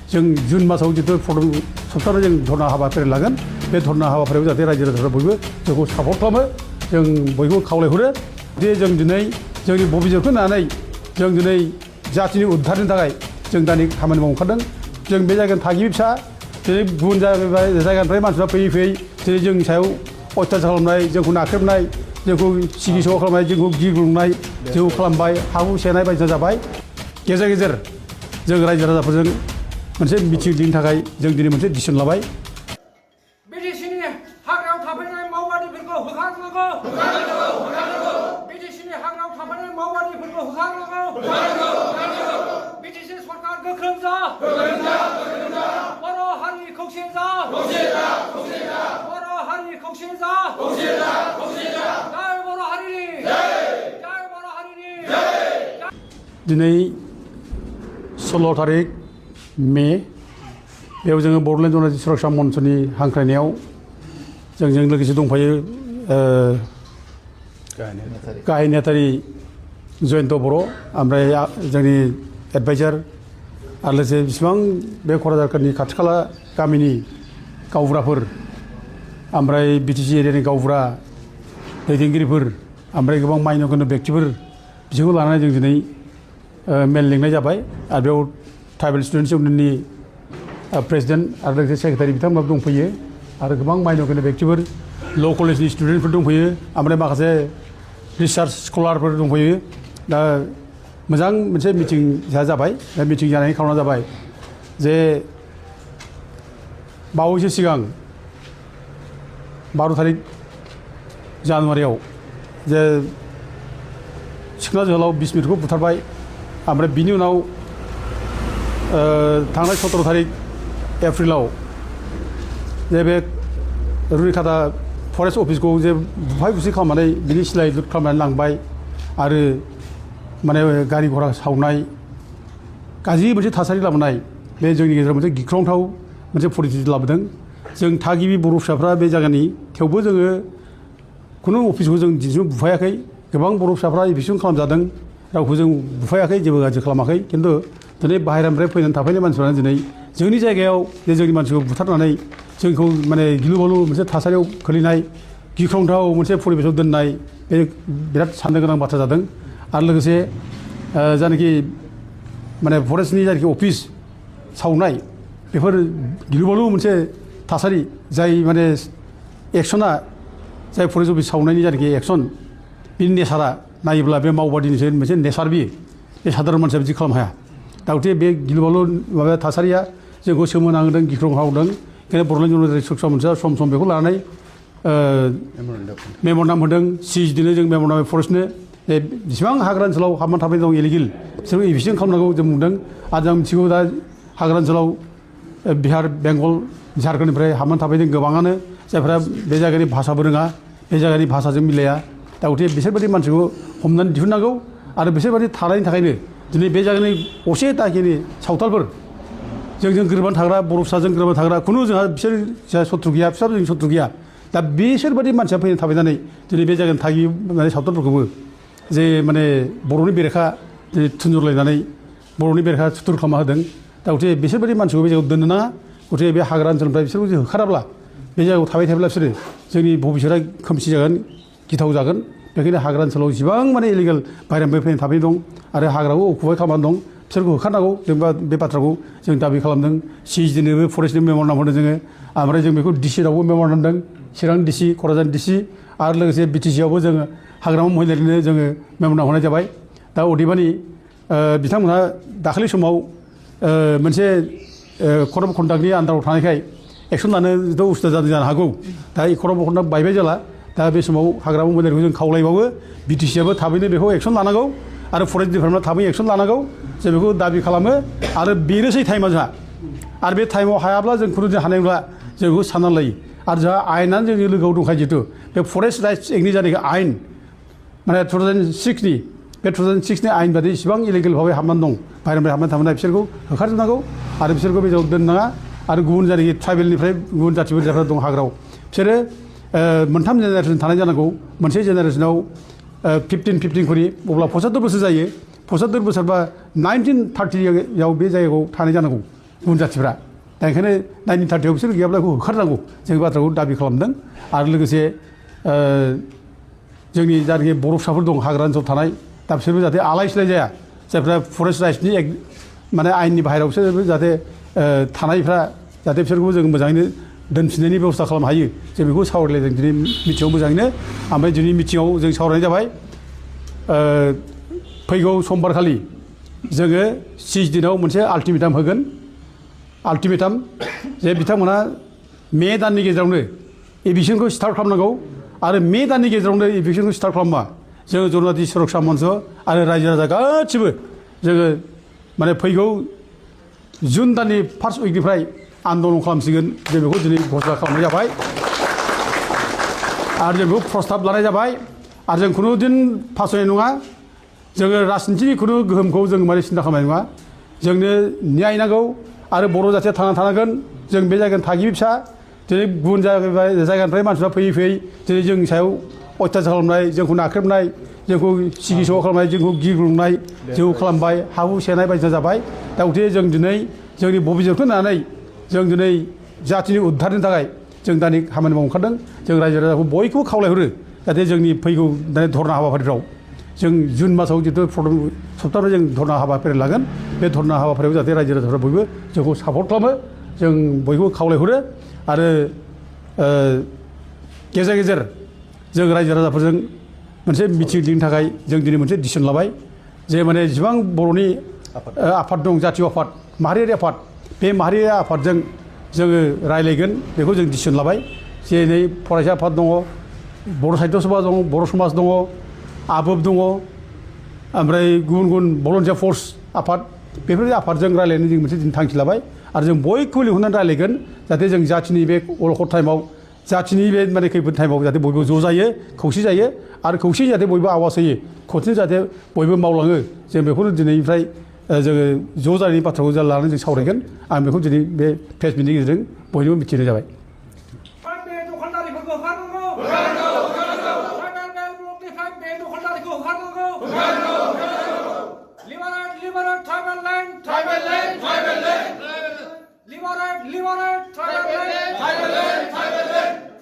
जों जुन मासाव जितु प्रथम सप्ताहआव जों धरना हाबाफारि लागोन बे धरना हाबाफारियाव जाहाथे रायजो राजाफ्रा बयबो जोंखौ सापर्ट खालामो जों बयबो खावलायहरो जे जों दिनै जोंनि भबिष्यतखौ लानानै जों दिनै जातिनि उद्धारनि थाखाय जों दानि खामानि मावनो ओंखारदों जों बे जायगानि थागिबि फिसा दिनै गुबुन जायगानिफ्राय मानसिफ्रा फैयै फैयै दिनै जोंनि सायाव अयथासार खालामनाय जोंखौ नाख्रेबनाय जोंखौ सिगि सग खालामनाय जोंखौ गिग्लुंनाय जोंखौ खालामबाय हा हु सेनाय बायदिसिना जाबाय गेजेर गेजेर जों रायजो राजाफोरजों मोनसे मिटिं दिननि थाखाय जों दिनै मोनसे डिसिसन लाबाय बिटिसिनि हाग्रायाव थाफैनाय मावबादिफोरखौ होखारनांगौ बिटिसिनि हाग्रायाव थाफैनाय मावबादिफोरखौ होखारनांगौ बिटिसि सरकार गोख्रों जा बर' हारि खौसे जा बर' हारि खौसे जा जय बर' हारिनि जय बर' हारिनि दिनै 16 तारिख मे बेयाव जोङो बड'लेण्ड जनजाति सुरक्षा मन्चनि हांख्रायनायाव जोंजों लोगोसे दंफायो गाहाय नेहाथारि जयन्त बर' ओमफ्राय जोंनि एडभाइजार आरो लोगोसे बेसेबां बे क'क्राझारनि खाथि खाला गामिनि गावबुराफोर ओमफ्राय बिटिसि एरियानि गावबुरा दैदेनगिरिफोर ओमफ्राय गोबां मान्यगण्य बेक्तिफोर बिसोरखौ लानानै जों दिनै मेल लिंनाय जाबाय आरो बेयाव ट्राइबेल स्टुडेन्टस इउनियननि प्रेसिडेन्ट आरो लोगोसे सेक्रेटारि बिथांमोनाबो दंफैयो आरो गोबां मान्यगण्य बेक्तिफोर ल' कलेजनि स्टुडेन्टफोर दंफैयो ओमफ्राय माखासे रिसार्च स्कलारफोर दंफैयो दा मोजां मोनसे मिटिं जाबाय बे मिटिं जानायनि खारना जाबाय जे बावैसो सिगां 12 तारिख जानुवारियाव जे सिखोना जोहोलाव बिस्मितखौ बुथारबाय ओमफ्राय बिनि उनाव थांनाय 17 तारिख एप्रिलाव जे बे रुनिखाता फरेस्ट अफिसखौ जे बुफाय बुसि खालामनानै बिनि सिलाय लुट खालामनानै लांबाय आरो माने गारि घरा सावनाय गाज्रि मोनसे थासारि लाबोनाय बे जोंनि गेजेराव मोनसे गिख्रंथाव मोनसे परिस्थिति लाबोदों जों थागिबि बर' फिसाफ्रा बे जायगानि थेवबो जोङो खुनु अफिसखौ जों दिनैसिम बुफायाखै गोबां बर' फिसाफ्रा इभिक्सन खालामजादों रावखौ जों बुफायाखै जेबो गाज्रि खालामाखै खिन्थु दिनै बाहेरानिफ्राय फैनानै थाफैनाय मानसिफ्रानो दिनै जोंनि जायगायाव जे जोंनि मानसिखौ बुथारनानै जोंखौ माने गिलु बालु मोनसे थासारियाव खोलैनाय गिख्रंथाव मोनसे परिबेसाव दोननाय बे बिराद साननो गोनां बाथ्रा जादों आरो लोगोसे जायनाखि माने फरेस्टनि जायनाखि अफिस सावनाय बेफोर गिलु बालु मोनसे थासारि जाय माने एक्सना जाय फरेस्ट अफिस सावनायनि जायनाखि एक्सन बिनि नेचारा नायोब्ला बे मावबादिनिसो मोनसे नेचार बियो बे साधारन मानसिया बिदि खालामनो हाया दा गथे बे गिलु बालु माबा थासारिया जोंखौ सोमोनांदों गिख्रंहावदों ओंखायनो बड'लेण्ड जनजाति सुरक्षा मन्चआ सम सम बेखौ लानानै मेम'रेन्डाम होदों सिजनो जों मेम'रेन्डाम फरेस्टनो बेसेबां हाग्रा ओनसोलाव हाबनानै थाफैनाय दं इलिगेल बिसोरखौ इभिक्सन खालामनांगौ जों बुंदों आरो जों मिथिगौ दा हाग्रा ओनसोलाव बिहार बेंगल झारखन्डनिफ्राय हाबनानै थाफैदों गोबाङानो जायफ्रा बे जायगानि भाषाबो रोङा बे जायगानि भाषाजों मिलाया दा गथे बिसोरबायदि मानसिखौ हमनानै दिहुननांगौ आरो बिसोरबायदि थानायनि थाखायनो दिनै बे जायगानि असे दाखिनि सावथालफोर जोंजों गोरोबनानै थाग्रा बर' फिसाजों गोरोबनानै थाग्रा खुनु जोंहा बिसोर जोंहा सत्रु गैया फिसाबो जों सत्रु गैया दा बिसोरबायदि मानसिया फैनानै थाफैनानै दिनै बे जायगानि थागिबि माने सावथालफोरखौबो जे माने बर'नि बेरेखा थुनजुरलायनानै बर'नि बेरेखा सुथुर खालामना होदों दा गथे बिसोरबायदि मानसिखौ बे जायगायाव दोननो नाङा गथे बे हाग्रा ओनसोलनिफ्राय बिसोरखौ जे होखाराब्ला बे जायगायाव थाबाय थायोब्ला बिसोरो जोंनि भबिष्यता खोमसि जागोन गिथाव जागोन बेखायनो हाग्रा ओनसोलाव जिबां माने इलिगेल बाहेरानिफ्राय फैनानै थाफैनाय दं आरो हाग्राखौ अकुपाय खालामनानै दं बिसोरखौ होखारनांगौ जों बे बाथ्राखौ जों दाबि खालामदों सिजनोबो फरेस्टनि मेम'रेन्डाम होदों जोङो ओमफ्राय जों बेखौ डिसिनावबो मेम'रेन्डाम होदों चिरां डिसि क'क्राझार डिसि आरो लोगोसे बिटिसिआवबो जोङो हाग्रामा महिलारिनो जोङो मेम'रेन्डाम होनाय जाबाय दा अदेबानि बिथांमोनहा दाखालि समाव मोनसे कर्ट अफ कन्डाक्टनि आन्दाराव थानायखाय एक्सन लानोथ' उसुबिदा जादों जानो हागौ दा कर्ट अफ कन्डाक्ट बायबाय जेला दा बे समाव हाग्रामा महिलारिखौ जों खावलायबावो बिटिसिआबो थाबैनो बेखौ एक्सन लानांगौ आरो फरेस्ट डिपार्टमेन्टआ थाबैनो एक्सन लानांगौ जों बेखौ दाबि खालामो आरो बेनोसै टाइमा जोंहा आरो बे टाइमाव हायाब्ला जों खुनु जों हानाय नंला जों बेखौ साननानै लायो आरो जोंहा आयेनानो जोंनि लोगोआव दंखायो जिहेतु बे फरेस्ट राइट्स एक्टनि जायनाखि आयेन माने 2006नि बे 2006नि आयेन बादि इसेबां इलिगेल भाबै हाबनानै दं बाहेरानिफ्राय हाबनानै थाबोनाय बिसोरखौ होखारजोबनांगौ आरो बिसोरखौ बे जायगायाव दोननो नाङा आरो गुबुन जायनाखि ट्राइबेलनिफ्राय गुबुन जाथिफोर जायफ्रा दं हाग्रायाव बिसोरो मोनथाम जेनेरेसन थानाय जानांगौ मोनसे जेनेरेसनाव 15 खरि अब्ला 75 बोसोर जायो 75 बोसोर बा 1930 बे जायगायाव थानाय जानांगौ गुबुन जाथिफ्रा दा ओंखायनो 1930आव बिसोर गैयाब्ला बेखौ होखारनांगौ जों बे बाथ्राखौ दाबि खालामदों आरो लोगोसे जोंनि जायनाखि बर' फिसाफोर दं हाग्रा ओनसोलाव थानाय दा बिसोरबो जाहाथे आलाय सिलाय जाया जायफ्रा फरेस्ट राइट्सनि माने आयेननि बाहेरायाव बिसोरबो जाहाथे थानायफ्रा जाहाथे बिसोरखौ जों मोजाङैनो दोनफिननायनि बेबस्था खालामनो हायो जों बेखौ सावरायलायदों दिनै मिथिङाव मोजाङैनो ओमफ्राय दिनै मिथिङाव जों सावरायनाय जाबाय फैगौ समबारखालि जोङो 6 दिनाव मोनसे आल्टिमेटाम होगोन आल्टिमेटाम जे बिथांमोना मे दाननि गेजेरावनो इभिक्सनखौ स्टार्ट खालामनांगौ आरो मे दाननि गेजेरावनो इभिक्सनखौ स्टार्ट खालामबा जोङो जनजाति सुरक्षा मन्च आरो रायजो राजा गासिबो जोङो माने फैगौ जुन दाननि फार्स्ट उइकनिफ्राय आन्दलन खालामसिगोन जों बेखौ दिनै घोषणा खालामनाय जाबाय आरो जों बेखौ प्रस्ताब लानाय जाबाय आरो जों खुनु दिन फासयनाय नङा जोङो राजनितिनि खुनु गोहोमखौ जों माने सिन्था खालामनाय नङा जोंनो न्याय नांगौ आरो बर' जाथिया थांना थानांगोन जों बे जायगानि थागिबि फिसा दिनै गुबुन जायगानिफ्राय मानसिफ्रा फैयै फैयै दिनै जोंनि सायाव अयथासार खालामनाय जोंखौ नाख्रेबनाय जोंखौ सिगिस' खालामनाय जोंखौ गिग्लुंनाय जौ खालामबाय हाबु सेनाय बायदिसिना जाबाय दा गथिखे जों दिनै जोंनि भबिजतखौ लानानै जों दिनै जातिनि उद्धारनि थाखाय जों दानि खामानि मावनो ओंखारदों जों रायजो राजाखौ बयखौबो खावलायहरो जाहाथे जोंनि फैगौ दानि धर्ना हाबाफारिफ्राव जों जुन मासाव जितु प्रथम सप्ताहआव जों धर्ना हाबाफारि लागोन बे धर्ना हाबाफारियाव जाहाथे रायजो राजाफ्रा बयबो जोंखौ सापर्ट खालामो जों बयबो खावलायहरो आरो गेजेर गेजेर जों रायजो राजाफोरजों मोनसे मिटिं लिंनो थाखाय जों दिनै मोनसे डिसिसन लाबाय जे माने जेसेबां बर'नि आफाद दं जातीय आफाद माहारियारि आफाद बे माहारियारि आफादजों जोङो रायलायगोन बेखौ जों डिसिसन लाबाय जेरै फरायसा आफाद दङ बर' साहित्य सभा दङ बर' समाज दङ आबोब दङ ओमफ्राय गुबुन गुबुन भलन्टियार फर्स आफाद बेफोरबायदि आफादजों रायलायनो जों मोनसे थांखि लाबाय आरो जों बयखौबो लिंहरनानै रायलायगोन जाहाथे जों जातिनि बे अलखद टाइमाव जातिनि बे माने खैफोद टाइमाव जाहाथे बयबो ज' जायो खौसे जायो आरो खौसे जाहाथे बयबो आवाज होयो खौसे जाहाथे बयबो मावलाङो जों बेखौनो दिनैनिफ्राय जोङो ज' जानायनि बाथ्राखौ जों लानानै जों सावरायगोन आं बेखौ दिनै बे प्रेस मिटनि गेजेरजों बयनोबो मिथिहोनाय जाबाय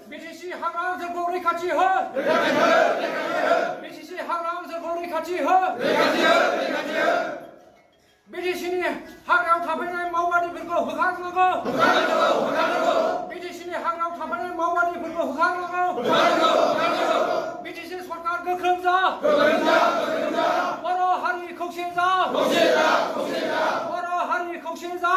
BTC हाग्रा ओनसोलखौ रैखाथि हो BTC हाग्रा ओनसोलखौ रैखाथि हो BTCनि हाग्रायाव थाफैनाय मावबादिफोरखौ होखारनांगौ BTCनि हाग्रायाव थाफैनाय मावबादिफोरखौ होखारनांगौ BTC सरकार गोख्रों जा बर' हारि खौसे जा बर' हारि खौसे जा